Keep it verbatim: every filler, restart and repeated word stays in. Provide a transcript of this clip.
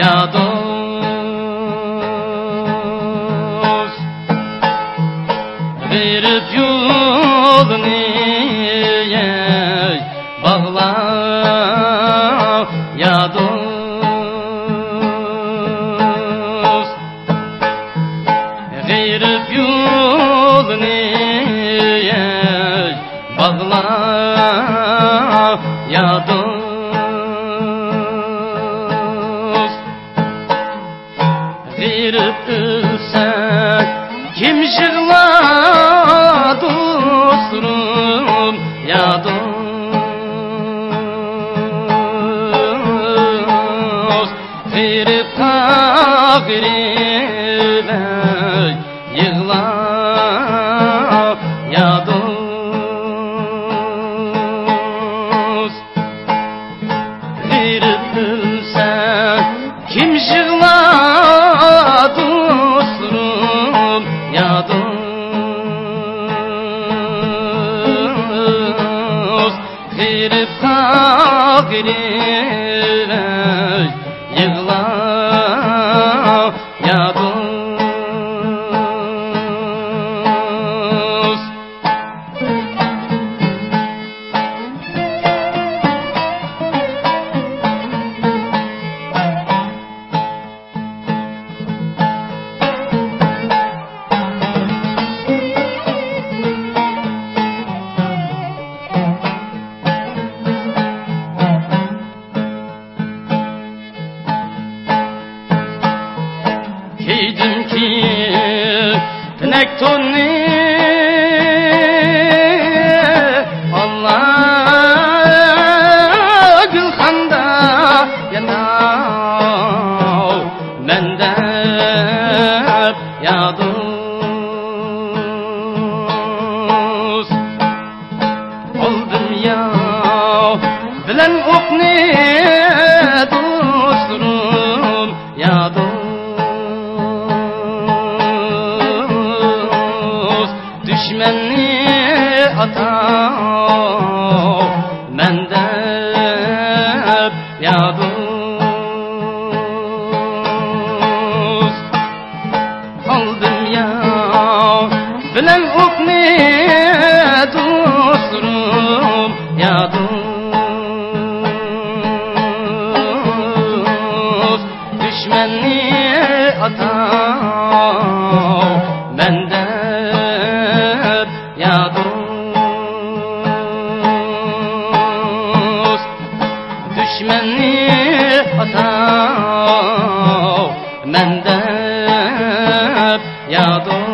يا دوست، غېرىب يولىنى باغلا، يا دوست. غېرىب يولىنى باغلا، يا دوست. غېرىب ئۆلسە، كىم يىغلار دوستلىرىم، يا دوست. غېرىبقا غېرىب يىغلا، يا دوست. غېرىب ئۆلسە، كىم يىغلار دوستلىرىم، يا دوست. غېرىبقا غېرىب يىغلا، يا دوست. كىيدىم كىيىپ پىنەك توننى، ئاللا گۈلخاندا يەنە مەن دەپ يا دوست. ئالدىم ياۋ بىلەن ئوقنى دوستلىرىم، يا دوست. دۈشمەننى ئاتاۋ مەن دەپ، يا دوست. ئالدىم ياۋ بىلەن ئوقنى دوستلىرىم، يا دوست. دۈشمەننى ئاتاۋ مەن دەپ، يا دوست. دۈشمەننى ئاتاۋ مەن دەپ، يا دوست.